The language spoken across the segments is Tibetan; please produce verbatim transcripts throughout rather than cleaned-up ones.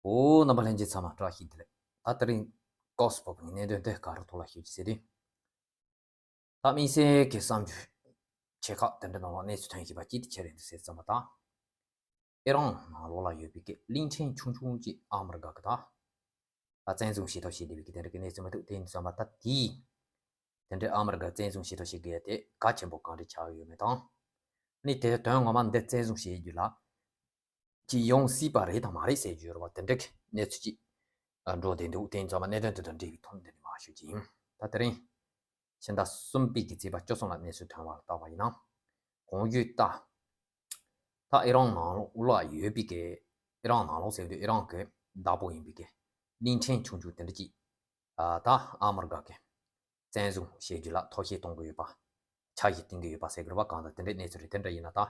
འོ། རྣམ་པ་ལྷན་རྒྱས་ཚང་མ་བཀྲ་ཤིས་བདེ་ལེགས། ད་དེ་རིང་ཀོ་སི་བོབ་ཀྱི་གནད་དོན་དེ་ག་རེ་ཐོག་ལ་ཞུ་རྒྱུ་ཟེར་དུས། ད་དམིགས་བསལ་གྱི་བསམ་རྒྱུ་ཆེ་ཁག་དེ་འདྲ་ནང་ལ་གནས་ཚུལ་ཐོན་བཞིན་པ་ཅིག་དེ་ཆི་རེད་འདུག་ཟེར་ཙམ་པ་དང་། ཨི་རན་ནང་ལོགས་ལ་ཡོད་པའི་གི་གླིང་ཕྲན་ཆུང་ཆུང་ཅིག་ཨ་མི་རི་ཀ་གི་ད་བཙན་བཟུང་བྱས་ཐབས་བྱས་བསྡད་པའི་གི་དེ་འདྲ་གི་གནས་ཚུལ་མི་འདུག་དེ་ཡིན་ཙམ་པ་ད་དེའི་དེ་འདྲའི་ཨ་མི་རི་ཀ་བཙན་བཟུང་བྱས་ཐབས་བྱེད་དགོས་ཡ་དེ་གལ་ཆེན་པོ་གང་འདྲ་ཆགས་ཡོད་མེད་དང་། ནི་དེ་དོན་ངོ་མ་འདི་བཙན་བཟུང་བྱེད་རྒྱུ་ལ་ཅི་ཡོང་སྲིད་པ་རེད་དང་མ་རེད་ཟེར་རྒྱུ་རེད་བ། དེ་འདྲ་གི་གནས་ཚུལ་ཅིག་འགྲོ་བསྡད་འདུག་དེ་ཡིན་ཙམ་པ་གནད་དོན་དེ་དང་འབྲེལ་བའི་ཐོག་འདི་ནས་མར་ཞུ་རྒྱུ་ཡིན། ད་དེ་རིང་ཕྱི་ཟླ་གསུམ་པའི་གི་ཚེས་པ་བཅུ་གསུམ་ལ་གནས་ཚུལ་ཐོན་པ་ལ་བལྟས་པ་ཡིན་ན། གོང་ཞུས་ལྟར། ད་ཨི་རན་ནང་ལོགས་ལ་ཡོད་པའི་གི་ཨི་རན་ནང་ལོགས་ཟེར་དུས་ཨི་རན་གི་བདག་པོ་ཡིན་པའི་གི་གླིང་ཕྲན་ཆུང་ཆུང་དེ་འདྲ་ཅིག་ཨ། ད་ཨ་མི་རི་ཀ་གི་བཙན་བཟུང་བྱེད་རྒྱུ་ལ་ཐབས་ཤེས་གཏོང་གི་ཡོད་པ། འཆར་གཞི་བཏིང་གི་ཡོད་པ་ཟེར་གི་རེད་བ། གང་ལྟར་དེ་འདྲའི་གནས་ཚུལ་རེད། དེ་འདྲ་ཡིན་ན་ད་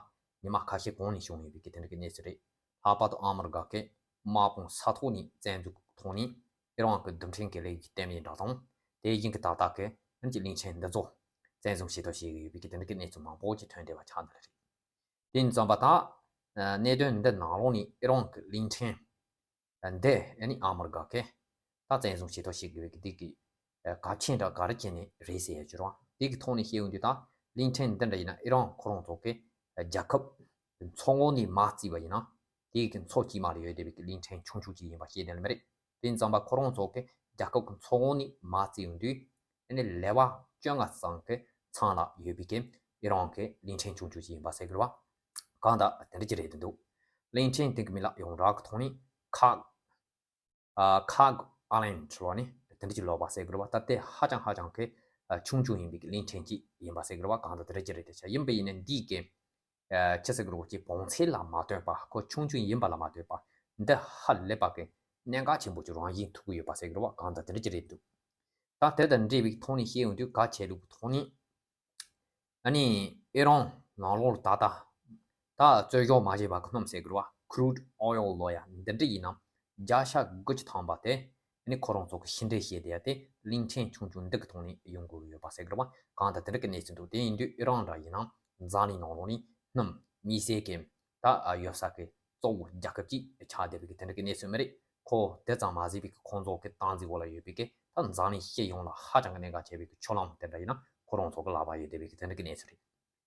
ཉི་མ་ཁ་ཤས་གོང་ནས་བྱུང་ཡོད་པའི་གི་དེ་འདྲ་གི་གནས་ཚུལ་རེད། ལྷག་པར་དུ་ཨ་མི་རི་ཀ་གི་དམག་དཔུང་ས་ཐོག་ནས་བཙན་འཛུལ་ཐོག་ནས་ཨི་རན་གི་རྡུལ་ཕྲན་གི་ལས་ཀྱི་ལྟེ་གནས་འདྲ་དང་། དེ་བཞིན་གི་ཏག་ཏག་གི་ཨ་ནི་གི་གླིང་ཕྲན་འདི་ཚོ་བཙན་བཟུང་བྱེད་ཐབས་བྱེད་ཀྱི་ཡོད་པའི་གི་དེ་འདྲ་གི་གནས་ཚུལ་མང་པོ་ཅིག་ཐོན་བསྡད་པ་ཆགས་འདི་ལ་རེད། དེ་ཡིན་ཙམ་པ་ད་གནད་དོན་འདི་ནང་ལོགས་ནས་ཨི་རན་གི་གླིང་ཕྲན་འདི་ཨ་ནི་ཨ་མི་རི་ཀ་གིས་ད་བཙན་བཟུང་བྱེད་ཐབས་བྱེད་དགོས་ཀྱི་འདི་གི་གལ་ཆེན་དང་ག་རེ་བྱས་ནས་རེད་ཟེར་ཡ་ཅིག་རེད་བ། འདི་གི་ཐོག་ནས་བཤད་ཡོང་དུས་ད་གླིང་ཕྲན་འདི་འདྲ་ཡིན་ན་ཨི་རན་ཁོ་རང་ཚོ་གི་རྒྱལ་ཁབ་མཚོ་ངོས་ནས་མར་བརྩིས་པ་ཡིན་ན་དེ་གི་མཚོ་དཀྱིལ་མ་ལ་ཡོད་བསྡད་པའི་གི་གླིང་ཕྲན་ཆུང་ཆུང་ཅིག་ཡིན་པ་ཤེས་ལྡན་མི་རེད། དེ་ཡིན་ཙམ་པ་ཁོ་རང་ཚོ་གི་རྒྱལ་ཁབ་ཀྱི་མཚོ་ངོས་ནས་མར་བརྩིས་ཡོང་དུས་ཨ་ནི་ལེ་བར་བཅོ་ལྔ་ཙམ་གི་མཚམས་ལ་ཡོད་པའི་གི་ཨི་རན་གི་གླིང་ཕྲན་ཆུང་ཆུང་ཅིག་ཡིན་པ་ཟེར་གི་རེད་བ། གང་ལྟར་དེ་འདྲ་ཅིག་རེད་འདུག་གླིང་ཕྲན་དེ་གི་མིང་ལ་ཡོངས་གྲགས་ཀྱི་ཐོག་ནས་ཁག་ཨ། ཁག་ཨ་ལན་ལོ་ནི་དེ་འདྲ་ཅིག་ལབ་པ་ཟེར་གི་རེད་བ། ད་དེ་ཧ་ཅང་ཧ་ཅང་གི་ཨ་ཆུང་ཆུང་ཡིན་པའི་གི་གླིང་ཕྲན་ཅིག་ཡིན་པ་ཟེར་གི་རེད་བ། གང་ལྟར་དེ་འདྲ་ཅིག་རེད། དེ་ཆ་ཡིན་པ་ཡིན་ན་འདི་གི་ཨ་ཅི་ཟེར་གི་རེད་བ། ཅིག་བོངས་ཚད་ལ་མ་ལྟོས་པ། ཁོ་ཆུང་ཆུང་ཡིན་པ་ལ་མ་ལྟོས་པ། འདི་ཧ་ལས་པ་གི་གནད་འགག་ཆེན་པོ་ཅིག་རང་བཞིན་ཐུག་གི་ཡོད་པ་ཟེར་གི་རེད་བ། གང་ལྟར་དེ་འདྲ་ཅིག་རེད་འདུག་ད་དེ་དང་འབྲེལ་བའི་ཐོག་ནས་བཤད་ཡོང་དུས་གལ་ཆེ་ལུགས་ཐོག་ནས། ཨ་ནི་ཨི་རན་ནང་ལོགས་ལ་ད་ལྟ་ད་རྩོད་གཞི་མ་བྱས་པ་གི་སྣུམ་ཟེར་གི་རེད་བ། ཁུ་རུད་ཨོའི་ལོ་ཡ་འདི་འདྲ་ཡིན་ན་བརྒྱ་ཆ་དགུ་བཅུ་ཐམ་པ་དེ་ཨ་ནི་ཁོ་རང་ཚོ་གི་ཕྱི་འབྲེལ་བྱས་བསྡད་ཡ་དེ་གླིང་ཕྲན་ཆུང་ཆུང་འདི་གི་ཐོག་ནས་ཡོང་དགོས་ཡོད་པ་ཟེར་གི་རེད་བ། གང་ལྟར་དེ་འདྲ་གི་གནས་ཚུལ་འདུག་དེ་ཡིན་དུས་ཨི་རན་འདྲ་ཡིན་ན་འཛམ་གླིང་ནང་ལོགས་ནས་སྣུམ་དམིགས་བསལ་གི་ད་ཡོད་ས་གི་གཙོ་བོ་རྒྱལ་ཁབ་ཅིག་ཆགས་བསྡད་པའི་གི་དེ་འདྲ་གི་གནས་ཚུལ་མི་རེད། ཁོ་དེ་ཙམ་མ་ཟད་པའི་གི་ཁོང་ཚོ་གི་སྟངས་འཛིན་འོག་ལ་ཡོད་པའི་གི་ད་འཛམ་གླིང་སྤྱི་ཡོངས་ལ་ཧ་ཅང་གི་གནད་འགག་ཆེ་བའི་གི་ཆུ་ལམ་དེ་འདྲ་ཡིན་ན་ཁོ་རང་ཚོ་གི་ལག་པར་ཡོད་བསྡད་པའི་གི་དེ་འདྲ་གི་གནས་ཚུལ་རེད།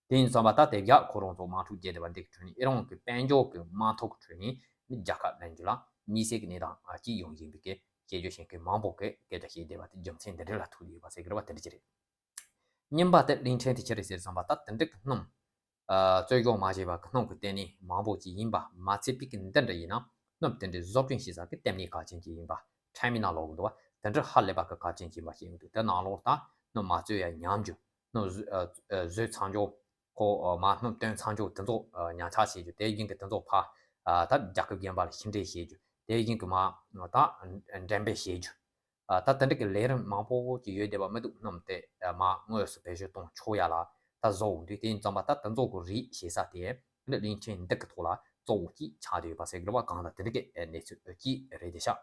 དེ་ཡིན་ཙང་པ་ད་དེ་བཞག་ཁོ་རང་ཚོ་དམག་འཁྲུག་བརྒྱབ་བསྡད་པ་འདི་གི་ཁྲོད་ནས་ཨི་རན་གི་དཔལ་འབྱོར་གི་དམག་འཐབ་གི་ཁྲོད་ནས་ནི་རྒྱལ་ཁ་ལེན་རྒྱུ་ལ་དམིགས་བསལ་གི་གནས་སྟངས་ཅིག་ཡོང་བཞིན་པའི་གི་སྐད་ཆ་བཤད་མཁན་མང་པོ་གི་སྐད་ཆ་བཤད་བསྡད་པ་དེ་རྒྱུ་མཚན་འདི་འདྲ་ལ་ཐུག་ཡོད་པ་ཟེར་གི་རེད་བ། དེ་འདྲ་ཅིག་རེད། གཉིས་པ་དེ་གླིང་ཕྲན་དེ་ཅི་རེད་ཟེར་བསམ་པ་ད་དེ་འདྲ་གི་སྣུམ། ཨ། རྩོད་གཞི་མ་བྱས་པ་གི་སྣུམ་གི་ལྟེ་གནས་མང་པོ་ཅིག་ཡིན་པ་མ་ཚད་པའི་གི་འདི་འདྲ་ཡིན་ན་སྣུམ་དེ་འདྲའི་བཟོ་སྐྲུན་བྱེད་ས་གི་ལྟེ་གནས་གལ་ཆེན་ཅིག་ཡིན་པ། ཊར་མི་ནལ་ལབ་གི་འདུག་བ། དེ་འདྲ་ཧ་ལས་པ་གི་གལ་ཆེན་ཅིག་ཡིན་པ་ཤེས་ཀྱི་འདུག་དེ་ནང་ལོགས་ད་སྣུམ་མ་བཟོས་ཡ་ཉམས་རྒྱུ། སྣུམ་བཟོས་ཨ། བཟོས་ཚར་རྒྱུ། ཁོ་མར་སྣུམ་བཏོན་ཚར་རྒྱུ་དེ་ཚོ་ཉར་ཚགས་བྱེད་རྒྱུ། དེ་བཞིན་གི་དེ་ཚོ་ཕར་ཨ། ད་རྒྱལ་ཁབ་གཞན་པ་ལ་ཕྱི་འབྲེལ་བྱེད་རྒྱུ། དེ་བཞིན་གི་མར་ད་འགྲེམས་སྤེལ་བྱེད་རྒྱུ། ཨ། ད་དེ་འདྲ་གི་ལས་རིམ་མང་པོ་ཅིག་ཡོད་བསྡད་པ་མི་འདུག་སྣུམ་དེ་མར་དངོས་སུ་བེད་སྤྱོད་གཏོང་ཆོག་ཡ་ལ་ད་བཟོ་འོང་དུས། དེ་ཡིན་ཙང་པ་ད་དེ་ཚོ་གི་རིགས་བྱེད་ས་དེ་འདི་གླིང་ཕྲན་འདི་གི་ཐོག་ལ་གཙོ་བོ་ཅིག་ཆགས་བསྡད་ཡོད་པ་ཟེར་གི་རེད་བ། གང་ལྟར་དེ་འདྲ་གི་གནས་ཚུལ་ཅིག་རེད་དེ་ཤག་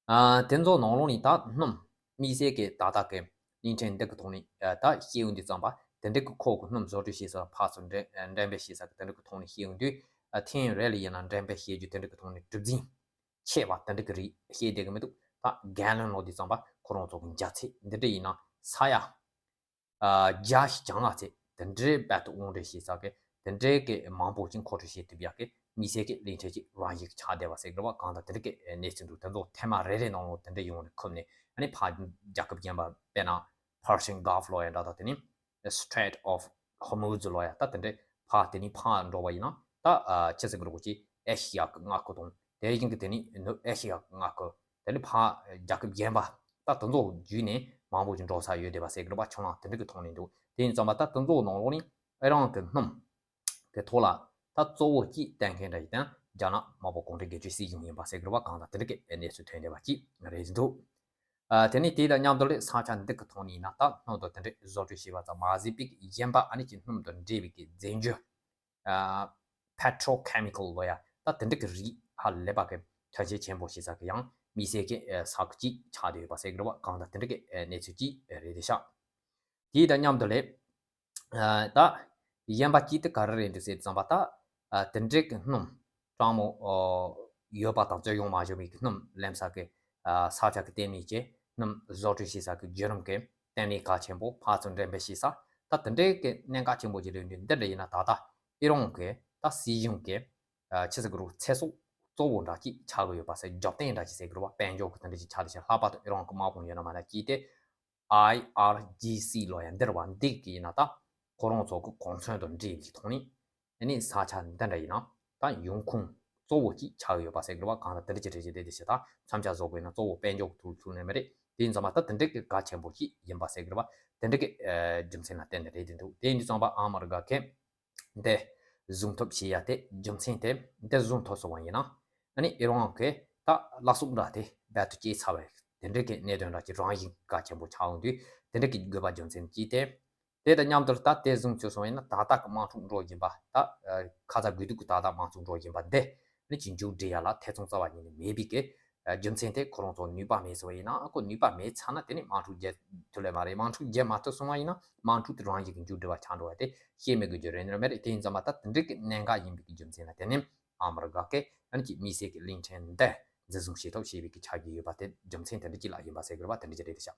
ཨ། དེ་ཚོ་ནང་ལོགས་ནས་ད་སྣུམ་དམིགས་བསལ་གྱི་ད་ལྟ་གི་གླིང་ཕྲན་འདི་གི་ཐོག་ནས་ཨ། ད་བཤད་ཡོང་དུས་ཙམ་པ་དེ་འདྲ་གི་ཁོ་གི་སྣུམ་བཟོ་སྐྲུན་བྱེད་ས་ཕར་ཚུར་འགྲེམས་འགྲེམས་སྤེལ་བྱེད་ས་གི་དེ་འདྲ་གི་ཐོག་ནས་བཤད་ཡོང་དུས། ཨ། ཐེངས་རེ་ལ་ཡིན་ན་འགྲེམས་སྤེལ་བྱེད་རྒྱུ་དེ་འདྲ་གི་ཐོག་ནས་གྲུ་གཟིངས་ཆེ་བ་དེ་འདྲ་གི་རིགས་བཤད་བསྡད་གི་མི་འདུག་ད་གྷལ་ལོན་ལབ་དུས་ཙམ་པ་ཁོ་རང་ཚོ་གི་འཇའ་ཚད་འདི་འདྲ་ཡིན་ན་ས་ཡ་ཨ། བརྒྱ་ཞིག་གྱང་ལ་ཚད་དེ་འདྲའི་རྦད་དེ་དབོར་འདྲེན་བྱེད་ས་གི་དེ་འདྲའི་གི་མང་པོ་ཅིག་མཁོ་སྤྲོད་བྱེད་ཐུབ་ཡག་གི་དམིགས་བསལ་གྱི་གླིང་ཕྲན་ཅིག་རང་བཞིན་ཆགས་བསྡད་པ་ཟེར་གི་རེད་བ། གང་ལྟར་དེ་འདྲ་གི་གནས་ཚུལ་འདུག་དེ་ཚོ་ཐེངས་མ་རེ་རེ་ནང་ལོགས་དེ་འདྲ་ཡོང་ནས་ཁུབ་ནས་ཨ་ནི་ཕར་རྒྱལ་ཁབ་གཞན་པ་དཔེར་ན་Persian Gulf ལབ་ཡ་འདྲ་དང་། དེ་ནས་Strait of Hormuz ལབ་ཡ་ད་དེ་འདྲའི་ཕར་དེ་ནས་ཕར་འགྲོ་བ་ཡིན་ན་ད་ཨ། ཅི་ཟེར་གི་རེད་གོ། ཅིག་ཨེ་ཤི་ཡ་གི་མངའ་ཁུལ་དང་དེ་བཞིན་གི་དེ་ནས་ནུབ་ཨེ་ཤི་ཡ་གི་མངའ་ཁུལ། དེ་ནས་ཕར་རྒྱལ་ཁབ་གཞན་པ་ད་དེ་ཚོ་བརྒྱུད་ནས་མང་པོ་ཅིག་འགྲོ་ས་ཡོད་བསྡད་པ་ཟེར་གི་རེད་བ། ཆུ་ལམ་དེ་འདྲ་གི་ཐོག་ནས་འདུག་དེ་ཡིན་ཙང་པ་ད་དེ་ཚོ་ནང་ལོགས་ནས་ཨི་རན་གི་སྣུམ་གི་ཐོག་ལ་ད་གཙོ་བོ་གཅིག་བརྟེན་མཁན་འདྲ་ཞིག་དང་རྒྱ་ནག་དམར་པོ་གུང་ཁྲན་རྒྱལ་གཅེས་སྲིད་གཞུང་ཡིན་པ་ཟེར་གི་རེད་བ། གང་ལྟར་དེ་འདྲ་གི་གནས་ཚུལ་ཐོན་བསྡད་པ་ཅིག་རེད་འདུག་ཨ། དེ་ནས་དེ་དང་མཉམ་དུ་ལས་ས་ཆ་འདི་གི་ཐོག་ནས་ཡིན་ན་ད་སྣུམ་དང་དེ་འདྲའི་བཟོ་སྐྲུན་བྱས་པ་ཙམ་མ་ཟད་པའི་གཞན་པ་ཨ་ནི་ཅིག་སྣུམ་དང་འབྲེལ་བའི་གི་རྫས་འགྱུར། ཨ། Petrochemical ལབ་ཡ་ད་དེ་འདྲ་གི་རིགས་ཧ་ལས་པ་གི་ཐོན་སྐྱེད་ཆེན་པོ་བྱེད་ས་གི་ཡང་དམིགས་བསལ་གྱི་ས་ཁུལ་ཅིག་ཆགས་བསྡད་ཡོད་པ་ཟེར་གི་རེད་བ། གང་ལྟར་དེ་འདྲ་གི་གནས་ཚུལ་ཅིག་རེད་དེ་ཤག་དེ་དང་མཉམ་དུ་ལས། ཨ། ད་གཞན་པ་ཅིག་དེ་ག་རེ་རེད་འདུག་ཟེར་ཙམ་པ་ད། ཨ། དེ་འདྲ་གི་སྣུམ་གྲང་མོ། ཨོ། ཡོད་པ་དང་། རྩོད་གཞི་མ་བྱུང་བའི་གི་སྣུམ་ལེན་ས་གི་ས་ཆ་གི་ལྟེ་གནས་བཅས། སྣུམ་བཟོ་སྐྲུན་བྱེད་ས་གི་བརྒྱུད་རིམ་གི་ལྟེ་གནས་གལ་ཆེན་པོ་ཕར་ཚུར་འགྲེམས་སྤེལ་བྱེད་ས། ད་དེ་འདྲའི་གི་གནད་འགག་ཆེན་པོ་ཅིག་རེད་འདུག་འདི་འདྲ་ཡིན་ན་ད་ལྟ་ཨི་རན་གི་ད་སྲིད་གཞུང་གི་ཆི་ཟེར་གི་རུ་ཚེ་སྲོག་གཙོ་བོ་འདྲ་ཅིག་ཆགས་གི་ཡོད་པ་ཟེར། རྒྱབ་རྟེན་འདྲ་ཅིག་ཟེར་གི་རུ་བ། དཔལ་འབྱོར་གི་དེ་འདྲ་ཅིག་ཆགས་དེ་ཆ་ལྷག་པར་དུ་ཨི་རན་གི་དམག་དཔུང་ཡོད་ན་མ་ན་ཅིག་དེ། ཨའི་ཨར་ཇི་སི་ལོ་ཡ་འདིར་བ་འདི་གི་ཡིན་ན་ད་ཁོ་རང་ཚོ་གི་གོ་མཚོན་དང་འབྲེལ་གྱི་ཐོག་ནས་ཨ་ནི་ས་ཆ་འདི་འདྲ་ཡིན་ན་ད་ཡོང་ཁུངས་གཙོ་བོ་ཅིག་ཆགས་ཡོད་པ་ཟེར་གི་རུ་བ། གང་ལྟར་དེ་འདྲ་ཅིག་རེད་ཅེས་དེ་དེ་ཞེ་ད་མཚམས་ཆ་བཟོ་དགོས་ན་གཙོ་བོ་དཔལ་འབྱོར་གི་ཐུག་ཐུག་ནས་མི་རེད། དེ་ཡིན་ཙང་མ་ད་དེ་འདྲ་གི་གལ་ཆེན་པོ་ཅིག་ཡིན་པ་ཟེར་གི་རུ་བ། དེ་འདྲ་གི་རྒྱུ་མཚན་ལ་བརྟེན་ནས་རེད་དེ་འདུག་དེ་ཡིན་དུས་ཙམ་པ་ཨ་མི་རི་ཀ་གི་འདི་བཟུང་ཐབས་བྱེད་ཡ་དེ་རྒྱུ་མཚན་དེ་འདི་བཟུང་ཐུབ་སོང་བ་ཡིན་ན། ཨ་ནི་ཨི་རན་གི་ད་བླ་སྲོག་འདྲ་དེ་རྦད་དེ་སྐྱེས་ཚར་བའི་དེ་འདྲའི་གི་གནད་དོན་འདྲ་ཅིག་རང་བཞིན་གལ་ཆེན་པོ་ཆགས་འོང་དུས། དེ་འདྲ་གི་དགོས་པ་རྒྱུ་མཚན་གཅིག་དེ། དེ་དང་མཉམ་དུ་ད་དེ་བཟུང་ཚུལ་སོང་ཡིན་ན་ད་ལྟ་གི་དམག་འཁྲུག་འགྲོ་བཞིན་པ། ད་ཁ་ཚ་དགོས་གཏུག་གི་ད་ལྟ་དམག་འཁྲུག་འགྲོ་བཞིན་པ་འདི་ཨ་ནི་ཅིག་མཇུག་སྒྲིལ་ཡ་ལ་ཐེ་ཚོམ་རྩ་བ་ཉིད་ནས་མེད་པའི་གི་རྒྱུ་མཚན་དེ། ཁོ་རང་ཚོ་ནུས་པ་མེད་སོང་བ་ཡིན་ན། ཁོ་ནུས་པ་མེད་ཚར་ན་དེ་ནི་དམག་འཁྲུག་རྒྱག་ཐུབ་ལེ་མ་རེད། དམག་འཁྲུག་རྒྱག་མ་ཐུབ་སོང་བ་ཡིན་ན་དམག་འཁྲུག་དེ་རང་བཞིན་གྱི་མཇུག་སྒྲིལ་བ་ཆགས་འགྲོ་བ་དེ་བཤད་མི་དགོས་རྒྱུ་རེད་ནི་མ་རེད། དེ་ཡིན་ཙང་མ་ད་དེ་འདྲའི་གི་གནད་འགག་ཡིན་པའི་གི་རྒྱུ་མཚན་ལ་བརྟེན་ནས་ཨ་མི་རི་ཀ་གི་ཨ་ནི་ཅིག་དམིགས་བསལ་གྱི་གླིང་ཕྲན་འདི་འཛིན་བཟུང་བྱེད་ཐབས་བྱས་པའི་གི་ཆ་རྒྱུས་ཡོད་པ་དེ་རྒྱུ་མཚན་དེ་འདྲ་ཅིག་ལ་ཡིན་པ་ཟེར་དགོས་པ་དེ་འདྲ་ཅིག་རེད་ཤག་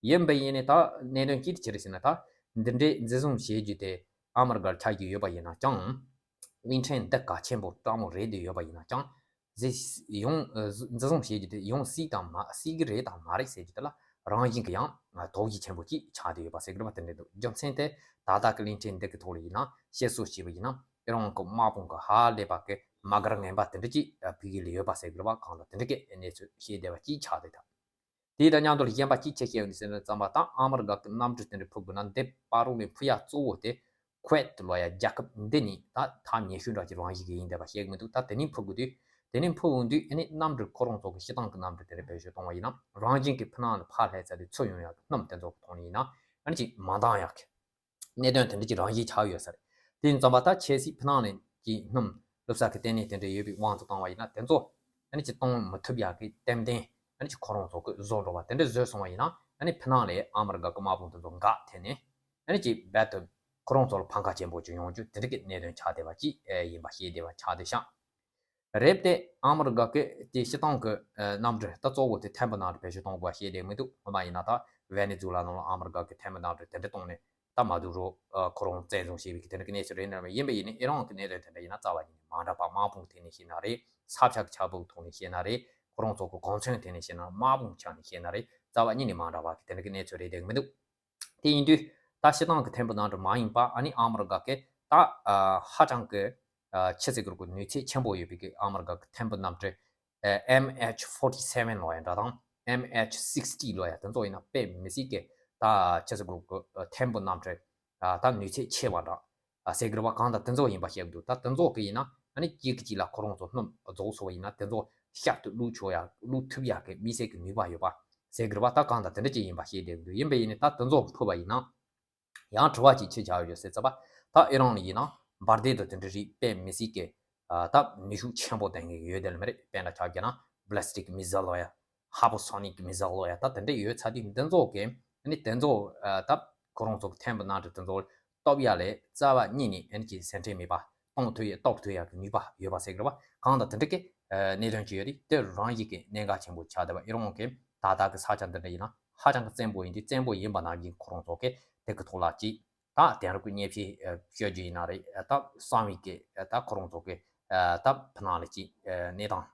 ཡིན་པ་ཡིན་ནས་ད་གནད་དོན་གཅིག་དེ་ཅི་རེད་ཟེར་ན། ད་འདི་འདྲའི་འཛིན་བཟུང་བྱེད་རྒྱུ་དེ་ཨ་མི་རི་ཀར་ཆ་རྒྱུས་ཡོད་པ་ཡིན་ན་ཀྱང་། གླིང་ཕྲན་འདི་གལ་ཆེན་པོ་སྤྲང་མོ་རེད་དེ་ཡོད་པ་ཡིན་ན་ཀྱང་། འཛིན་ཡོང་འཛིན་བཟུང་བྱེད་རྒྱུ་དེ་ཡོང་སྲིད་དང་མ་སྲིད་ཀྱི་རེད་དང་མ་རེད་ཟེར་རྒྱུ་དེ་ལ་རང་བཞིན་གྱི་ཡང་དོགས་གཞི་ཆེན་པོ་གཅིག་ཆགས་བསྡད་ཡོད་པ་ཟེར་གི་རེད་པ། དེ་འདྲ་འདུག་རྒྱུ་མཚན་དེ་ད་ལྟ་གི་གླིང་ཕྲན་འདི་གི་ཐོག་ལ་ཡིན་ན་བཤད་སྲོལ་བྱས་པ་ཡིན་ན་ཨི་རན་གི་དམག་དཔུང་གི་ཧ་ལས་པ་གི་དམག་སྒར་ངན་པ་དེ་འདྲ་ཅིག་ཕ་གི་ལ་ཡོད་པ་ཟེར་གི་རེད་པ། གང་ལ་དེ་འདྲ་གི་གནས་ཚུལ་བཤད་བསྡད་པ་གཅིག་ཆགས་བསྡད་ད། དེ་དང་མཉམ་དུ་གཞན་པ་གཅིག་ཆེ་ཤེས་ཡོད་ཟེར་ན་ཙམ་པ་དང་ཨ་མི་རི་ཀ་གི་གནམ་གྲུ་དེ་འདྲ་ཕུབ་དགོས་ན་འདི་བར་རོགས་ནས་ཕུ་ཡ་གཙོ་བོ་དེ་ཁུ་ཝེད་ལོ་ཡ་རྒྱལ་ཁབ་འདི་ནས་ད་ཐག་ཉེ་ཤོས་འདྲ་ཅིག་རང་བཞིན་གྱི་ཡིན་བསྡད་པ་ཤེས་གི་མི་འདུག་ད་དེ་ནས་ཕུ་དགོས་དུས་དེ་ནས་ཕུ་འོང་དུས་ཨ་ནི་གནམ་གྲུ་ཁོ་རང་ཚོ་གི་སྤྱི་བཏང་གི་གནམ་གྲུ་དེ་འདྲ་བེད་སྤྱོད་གཏོང་བ་ཡིན་ན་རང་བཞིན་གྱི་ཕུ་ནང་ལ་ཕར་སླེབས་ཚར་དུས་ཚུར་ཡོང་ཡ་གི་སྣུམ་དེ་ཚོ་གི་ཐོག་ནས་ཡིན་ན་ཨ་ནི་ཅིག་མ་འདང་ཡ་གི་གནད་དོན་དེ་འདྲ་ཅིག་རང་བཞིན་ཆགས་ཡོད་ས་རེད། དེ་ཡིན་ཙམ་པ་ད་ཆབ་སྲིད་ཕུ་ནང་ལ་ཅིག་སྣུམ་བླུགས་ས་གི་ལྟེ་གནས་དེ་འདྲ་ཡོད་པའི་དབང་དུ་བཏང་བ་ཡིན་ན་དེ་ཚོ་ཨ་ནི་ཅིག་གཏོང་མི་ཐུབ་ཡ་གི་རྟེན་གཏན་ཨ་ནི་ཅིག་ཁོ་རང་ཚོ་གི་བཟོ་འགྲོ་བ་དེ་འདྲ་བཟོས་སོང་བ་ཡིན་ན་ཨ་ནི་ཕུ་ནང་ལ་ཨ་མི་རི་ཀ་གི་དམག་དཔུང་དེ་ཚོ་འགག་ཐེབས་ནས་ཨ་ནི་ཅིག་རྦད་དེ་ཁོ་རང་ཚོ་ལ་ཕམ་ཁ་ཆེན་པོ་ཅིག་ཡོང་རྒྱུ་དེ་འདྲ་གི་གནད་དོན་ཆགས་བསྡད་པ་ཅིག་ཡིན་པ་ཤེས་བསྡད་པ་ཆགས་བསྡད་ཤག་རེད་དེ། ཨ་མི་རི་ཀ་གི་དེ་སྤྱི་བཏང་གི་གནམ་གྲུ་ད་གཙོ་བོ་དེ་ཐེམ་བུ་གནམ་གྲུ་བེད་སྤྱོད་གཏོང་དགོས་པ་ཤེས་བསྡད་མི་འདུག་སྔོན་མ་ཡིན་ན་ད་ཝེ་ནེ་ཛུ་ལ་ནང་ལ་ཨ་མི་རི་ཀ་གི་ཐེམ་བུ་གནམ་གྲུ་དེ་འདྲ་བཏང་ནས་ད་མ་དུ་རོ་ཁོ་རང་བཙན་བཟུང་བྱས་པའི་གི་དེ་འདྲ་གི་གནས་ཚུལ་རེད་ནའང་ཡིན་པ་ཡིན་ནའི་ཨི་རན་གི་གནད་དོན་དེ་འདྲ་ཡིན་ན་རྩ་བ་ཉིད་ནས་མ་འདྲ་བ། དམག་དཔུང་ཐད་ནས་བཤད་ན་རེད། ས་ཆ་གི་ཆགས་བབ་ཐོག་ནས་བཤད་ན་རེད། ཁོ་རང་ཚོ་གི་གོ་མཚོན་ཐད་ནས་བཤད་ན། དམག་དཔུང་ཆ་ནས་བཤད་ན་རེད། རྩ་བ་ཉིད་ནས་མ་འདྲ་བ་གི་དེ་འདྲ་གི་གནས་ཚུལ་རེད་བསྡད་གི་མི་འདུག་དེ་ཡིན་དུས་ད་སྤྱི་བཏང་གི་ཐེམ་བུ་གནམ་གྲུ་མ་ཡིན་པ་ཨ་ནི་ཨ་མི་རི་ཀ་གི་ད་ཧ་ཅང་གི་ཆི་ཟེར་གི་རེད་གོ་ནུས་ཚད་ཆེན་པོ་ཡོད་པའི་གི་ཨ་མི་རི་ཀ་གི་ཐེམ་བུ་གནམ་གྲུ་ཨེམ་ཨེཆ་ཕོར་ཊི་སེ་བན་ལོ་ཡ་འདྲ་དང་ཨེམ་ཨེཆ་སིག་སི་ཊི་ལོ་ཡ་དེ་ཚོ་ཡིན་ན་དཔེ་མི་སྲིད་གི་ད་ཆི་ཟེར་གི་རེད་གོ་ཐེམ་བུ་གནམ་གྲུ་ད་ནུས་ཚད་ཆེ་བ་འདྲ་ཟེར་གི་རེད་པ། གང་ལྟར་དེ་ཚོ་ཡིན་པ་བཤད་གི་འདུག་ད་དེ་ཚོ་གི་ཡིན་ན་ཨ་ནི་གཅིག་གི་གཅིག་ལ་ཁོ་རང་ཚོ་སྣུམ་རྫོགས་སོང་བ་ཡིན་ན་དེ་ཚོ་ཤར་དུ་བླུགས་ཆོག་ཡ་བླུགས་ཐུབ་ཡ་གི་དམིགས་བསལ་གི་ནུས་པ་ཡོད་པ་ཟེར་གི་རེད་པ། ད་གང་ལྟར་དེ་འདྲ་ཅིག་ཡིན་པ་བཤད་བསྡད་གི་འདུག་ཡིན་པ་ཡིན་ནའི་ད་དེ་ཚོ་ཕུབ་པ་ཡིན་ན་ཡང་དྲི་བ་ཅིག་ཅི་ཆགས་ཡོད་ཟེར་ཙམ་པ། ད་ཨི་རན་ལ་ཡིན་ན་འབར་མདེལ་དང་དེ་འདྲ་རིགས་དཔེ་མི་སྲིད་གི་ད་ནུས་ཤུགས་ཆེན་པོ་ལྡན་གི་ཡོད་དེ་ལ་མི་རེད། དཔེར་ན་ཆ་བཞག་ན་ballistic missile ལོ་ཡ། hypersonic missile ལོ་ཡ་ད་དེ་འདྲ་ཡོད་ཚར་དུས་འདི་ཚོ་གི་ཨ་ནི་དེ་ཚོ་ད་ཁོ་རང་ཚོ་གི་ཐེམ་བུ་གནམ་གྲུ་དེ་ཚོ་སྟོབས་ཡ་ལས་རྩ་བ་ཉིད་ནས་ཨ་ནི་ཅིག་སེམས་ཁྲལ་མེད་པ་གཏོང་ཐུབ་ཡ་གཏོར་ཐུབ་ཡ་གི་ནུས་པ་ཡོད་པ་ཟེར་གི་རེད་པ། གང་ལྟར་དེ་འདྲ་གི་གནད་དོན་ཅིག་ཡོད་རེད། དེ་རང་བཞིན་གི་གནད་འགག་ཆེན་པོ་ཆགས་བསྡད་པ། ཨི་རན་གི་ད་ལྟ་གི་ས་ཆ་འདི་འདྲ་ཡིན་ན་ཧ་ཅང་གི་བཙན་པོ་ཡིན་དུས་བཙན་པོ་ཡིན་པ་ནང་བཞིན་ཁོ་རང་ཚོ་གི་དེ་གི་ཐོག་ལ་ཅིག་ད་དེང་རབས་ཀྱི་མཉེན་ཆས་སྤྱོད་རྒྱུ་ཡིན་ན་རེད། ད་གསང་བའི་གི་ད་ཁོ་རང་ཚོ་གི་ད་ཕུ་ནང་ལ་ཅིག་གནས་སྟངས་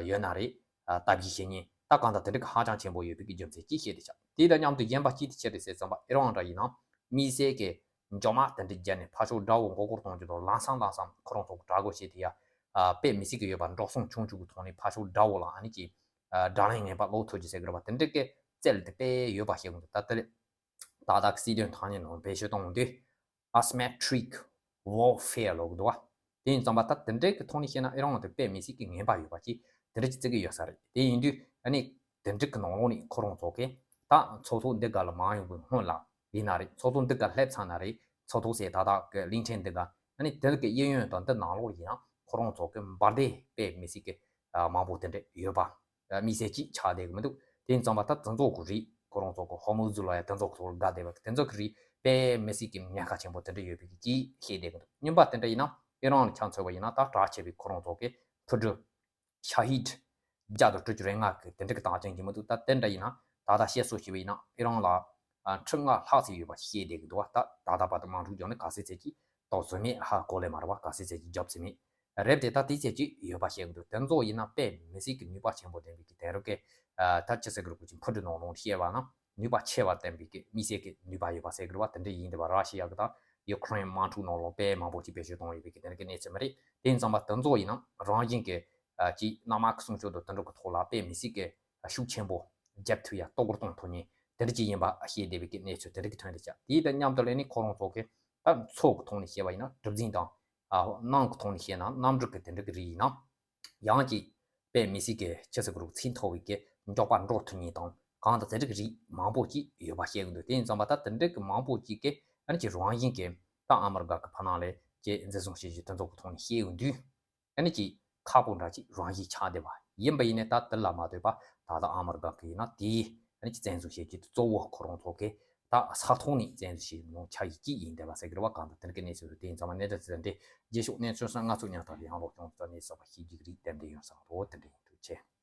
ཡོད་ན་རེད། ལྟ་བཞིན་བྱེད་མཁན་ད་གང་ལྟར་དེ་འདྲ་གི་ཧ་ཅང་ཆེན་པོ་ཡོད་པའི་གི་རྒྱུ་མཚན་ཅིག་བཤད་དེ་ཆགས། དེ་དང་མཉམ་དུ་གཞན་པ་གཅིག་དེ་ཆི་རེད་ཟེར་ཙམ་པ་ཨི་རན་འདྲ་ཡིན་ན་དམིགས་བསལ་གི་འཇོག་མ་དེ་འདྲ་བརྒྱབ་ནས་ཕར་ཕྱོགས་དགྲ་བོ་མགོ་སྐོར་གཏོང་རྒྱུ་དང་ལམ་སང་ལམ་སང་ཁོ་རང་ཚོ་གི་དགྲ་བོ་བྱེད་དེ་ཡ་དཔེ་མི་སྲིད་གི་ཡོད་པ། འགྲོ་སོང་ཆུང་ཆུང་གི་ཐོག་ནས་ཕར་ཕྱོགས་དགྲ་བོ་ལ་ཨ་ནི་ཅིག་དགྲ་ལན་ངན་པ་སློག་ཐུབ་རྒྱུ་ཟེར་གི་རེད་པ། དེ་འདྲ་གི་རྩལ་དེ་དཔེ་ཡོད་པ་ཞིག་འདུག་ད་དེ་ལས་ཏག་ཏག་སྲིད་དོན་ཐང་ཉེ་ནང་བེད་སྤྱོད་གཏོང་དུས་asymmetric warfare ལབ་གི་འདུག་བ། དེ་ཡིན་ཙང་པ་ད་དེ་འདྲའི་གི་ཐོག་ནས་བཤད་ན་ཨི་རན་དེ་དཔེ་མི་སྲིད་ཀྱི་ངན་པ་ཡོད་པ་ཅིག་དེ་འདྲ་ཅིག་བརྩི་གི་ཡོད་ས་རེད། དེ་ཡིན་དུས་ཨ་ནི་དེ་འདྲའི་གི་ནང་ལོགས་ནས་ཁོ་རང་ཚོ་གི་ད་མཚོ་ཐོག་འདི་ག་ལ་མ་ཡོང་བའི་སྔོན་ལ་ཡིན་ན་རེད། མཚོ་ཐོག་འདི་ག་སླེབས་ཚར་ན་རེད། མཚོ་ཐོག་ཟེར་ད་ལྟ་གི་གླིང་ཕྲན་འདི་ག་ཨ་ནི་དེ་གི་གཡས་གཡོན་དང་འདི་ནང་ལོགས་ཡིན་ན་ཁོ་རང་ཚོ་གི་འབར་མདེལ་དཔེ་མི་སྲིད་ཀྱི་མང་པོ་དེ་འདྲ་ཡོད་པ། དམིགས་བསལ་གཅིག་ཆགས་བསྡད་ཀྱི་མི་འདུག་དེ་ཡིན་ཙང་མ་ད་དེ་ཚོ་གི་རིགས་ཁོ་རང་ཚོ་གི་ཧོར་མུ་ཛི་ལོ་ཡ་དེ་ཚོ་གི་ཐོག་ལ་དགའ་བསྡད་པ་དེ་ཚོ་གི་རིགས་དཔེ་མི་སྲིད་ཀྱི་ཉེན་ཁ་ཆེན་པོ་དེ་འདྲ་ཡོད་པའི་གི་ཅིག་བཤད་བསྡད་ཀྱི་འདུག་རྙིང་པ་དེ་འདྲ་ཡིན་ན་ཨི་རན་ལ་ཆ་མཚོན་པ་ཡིན་ན་ད་གྲགས་ཆེ་བའི་ཁོ་རང་ཚོ་གི་འཕུར་གྲུ་ ཤ་ཧིད་བརྒྱ་དང་དྲུག་ཅུ་རེ་ལྔ་གི་དེ་འདྲ་གི་དག་ཅན་གྱི་མི་འདུག་ད་དེ་འདྲ་ཡིན་ན་ད་ལྟ་བཤད་སྲོལ་ཞིག་ཡིན་ན་ཨི་རན་ལ་ཁྲི་ལྔ་ལྷག་ཙམ་ཡོད་པ་བཤད་བསྡད་ཀྱི་འདུག་ད་ད་ལྟ་བར་དུ་དམག་འཁྲུག་བརྒྱབ་ནས་ག་ཚད་ཚད་ཀྱི་དོགས་ཟོན་མེད། ཧ་གོ་ལེ་མ་རེད་བ། ག་ཚད་ཚད་ཀྱི་རྒྱབ་ཚད་མེད་རེད་དེ། ད་དེ་ཚད་ཀྱི་ཡོད་པ་བཤད་ཀྱི་འདུག་དེ་ཚོ་ཡིན་ན་དཔེ་མི་སྲིད་ཀྱི་ནུས་པ་ཆེན་པོ་ལྡན་པའི་གི་དེང་རབས་ཀྱི་ད་ཅི་ཟེར་གི་རེད། ཁོ་ཅིག་འཕུར་གྲུ་ནང་ལོགས་བཤད་པ་ན་ནུས་པ་ཆེ་བ་ལྡན་པའི་གི་དམིགས་བསལ་གྱི་ནུས་པ་ཡོད་པ་ཟེར་གི་རེད་བ། དེ་འདྲ་ཡིན་དེ་བ་ར་ཤི་ཡ་གི་ད་ཡུ་ཁུ་རེན་དམག་འཁྲུག་ནང་ལོགས་དཔེ་མང་པོ་ཅིག་བེད་སྤྱོད་གཏོང་ཡོད་པའི་གི་དེ་འདྲ་གི་གནས་ཚུལ་མ་རེད། དེ་ཡིན་ཙང་པ་དེ་ཚོ་ཡིན་ན་རང་བཞིན་གྱི་ཅིག་གནམ་དམག་གི་སྲུང་སྐྱོབ་དང་དེ་འདྲ་གི་ཐོག་ལ་དཔེ་མི་སྲིད་ཀྱི་ཤུགས་ཆེན་པོ་རྒྱབ་ཐུབ་ཡ་གཏོར་རྒོལ་གཏོང་ཐུབ་མཁན་དེ་འདྲ་ཅིག་ཡིན་པ་བཤད་བསྡད་པའི་གི་གནས་ཚུལ་དེ་འདྲ་གི་ཐོན་རེད་ཤག་དེའི་དང་མཉམ་དུ་ལས་ནི་ཁོ་རང་ཚོ་གི་ད་མཚོ་གི་ཐོག་ནས་བཤད་པ་ཡིན་ན་གྲུ་གཟིངས་དང་། ཨ། གནམ་གི་ཐོག་ནས་བཤད་ན་གནམ་གྲུ་གི་དེ་འདྲ་གི་རིགས་ཡིན་ན། ཡང་ཅིག་དཔེ་མི་སྲིད་ཀྱི་ཅི་ཟེར་གི་རུ་ཚད་མཐོ་བའི་གི་མགྱོགས་པ་འགྲོ་ཐུབ་མཁན་དང་གང་དང་དེ་འདྲ་གི་རིགས་མང་པོ་ཅིག་ཡོད་པ་བཤད་གི་འདུག་དེ་ཡིན་ཙང་པ་ད་དེ་འདྲ་གི་མང་པོ་ཅིག་གི་ཨ་ནི་ཅིག་རང་བཞིན་གྱི་ད་ཨ་མི་རི་ཀ་གི་ཕ་ནང་ལས་ཅིག་འཛིན་བཟུང་བྱེད་རྒྱུ་དེ་ཚོ་གི་ཐོག་ནས་བཤད་ཡོང་དུས། ཨ་ནི་ཅིག་ཁག་པོ་འདྲ་ཅིག་རང་བཞིན་ཆགས་བསྡད་པ་ཡིན་པ་ཡིན་ནའི་ད་དེ་ལ་མ་ལྟོས་པ་ད་ལྟ་ཨ་མི་རི་ཀ་གི་ཡིན་ན་དེའི་ཨ་ནི་ཅིག་བཙན་བཟུང་བྱེད་རྒྱུ་དེ་གཙོ་བོ་ཁོ་རང་ཚོ་གི་ད་ས་ཐོག་ནས་བཙན་བཟུང་བྱེད་རྒྱུ་ནང་ཆ་ཡི་ཅིག་ཡིན་བསྡད་པ་ཟེར་གི་རེད་བ། གང་ལྟར་དེ་འདྲ་གི་གནས་ཚུལ་རེད། དེ་ཡིན་ཙང་མ་གནས་སྟངས་དེ་འདྲ་རྗེས་ཕྱོགས་གནས་ཚུལ་སོགས་ང་ཚོ་ཉག་ཐག་ལ་ཡང་ལོག་ཀྱང་རྩ་ནས་གསར་པ་ཤེས་རྒྱུ་གི་རིགས་ཏན་ཏན་ཡོང་ས་རེད། དེ་འདྲ་ཡིན། ཐུགས་རྗེ་ཆེ།